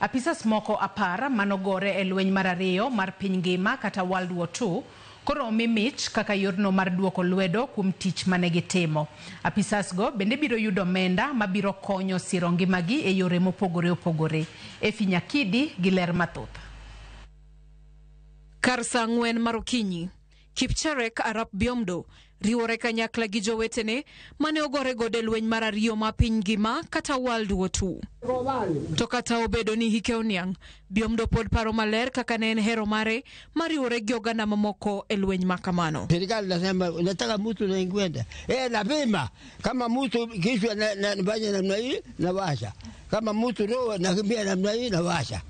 Apisas moko 10 manogore e lweny mar ariyo mar piny ngima kata World War II koro omi mich kaka yorno mar duoko lwedo kuom tich mane gitimo. Apisas go bende biro yudo omenda mabiro konyo siro ngimagi e yore mopogore opogore. Efi Nyakidi gi ler mathoth. Kar saa 4 mar okinyi, Kipcherek Arap Biomdo riwore kanyakla gi jowetene mane ogore godo e lweny mar ariyo ma piny ngima kata World War II. To kata obedo ni hike oniang', Biomdo pod paro maler kaka ne en hero mare mar riwore gi oganda mamoko e lweny ma kamano. Serikali nasema nataka mtu nainkwenda napima kama mtu kichwa nafanya namna hii nawasha, kama mtu roho nakimbia namna hii nawasha.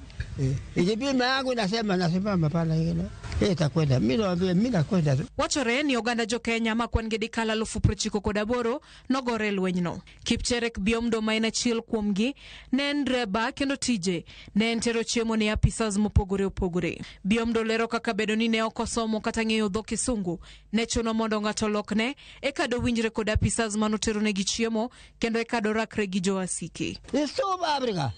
Ikipima yangu nasema nasimama pale ile takwenda mimi naambia mimi nakwenda tu. Wachore ni oganda jo Kenya ma kwan gi dikal 98,000 nogore e lwenyno. Kipcherek Biomdo ma en achiel kuomgi ne en dreba kendo tije ne en tero chiemo ne apisas mopogore opogore. Biomdo lero kaka bedo ni ne ok osomo kata ng'eyo dho Kisungu ne chuno mondo ng'ato olokne eka dowinjre kod apisas manoteronegi chiemo kendo eka dorakre gi jowasike. Stop Africa.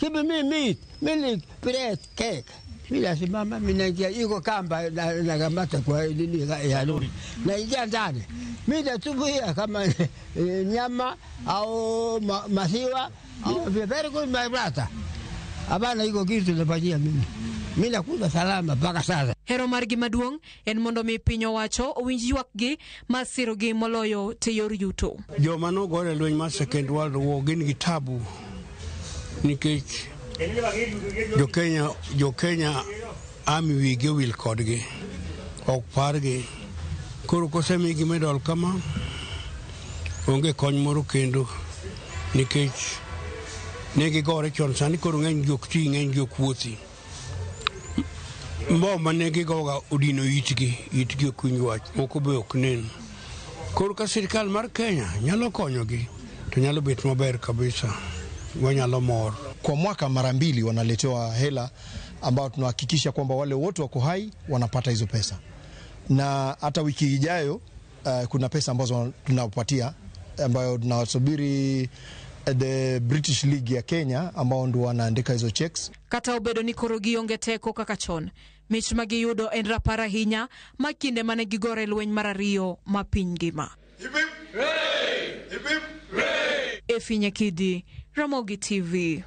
Give me meat, milk, bread, cake. Mimi nasimama, mimi naingia iko kamba nakamata kwa nini ya lori. Naingia ndani. Mimi natubuia kama nyama au maziwa. Very good my brother. Hapana iko kitu nafanyia mimi. Mimi nakuja salama mpaka sasa. Hero margi maduong' en mondo mi piny owacho owinj ywakgi mar sirogi moloyo te yor yuto. Joma nogore e lweny mar Second World War gin gi tabu nikech jo Kenya army wigi owil kodgi, ok pargi. Koro kosemigi medal kama, onge kony moro kendo nikech ne gigore chon, sani koro ng'eny gi ok ti, ng'eny gi ok wuothi. Mbom mane gigoga odino itgi, itgi ok winj wach, moko be ok nen. Koro ka sirikal mar Kenya nyalo konyogi, to nyalo bet maber kabisa, wanyalo mor. Kwa mwaka mara mbili wanaletewa hela ambao tunahakikisha kwamba wale wote wako hai wanapata hizo pesa, na hata wiki ijayo kuna pesa ambazo tunawapatia ambayo tunasubiri the British League ya Kenya ambao ndio wanaandika hizo checks. Kata obedo ni koro gionge teko kaka chon, mich ma giyudo en rapar ahinya ma kinde mane gigore lweny mar ariyo ma piny ngima. Efi Nyakidi, Ramogi TV.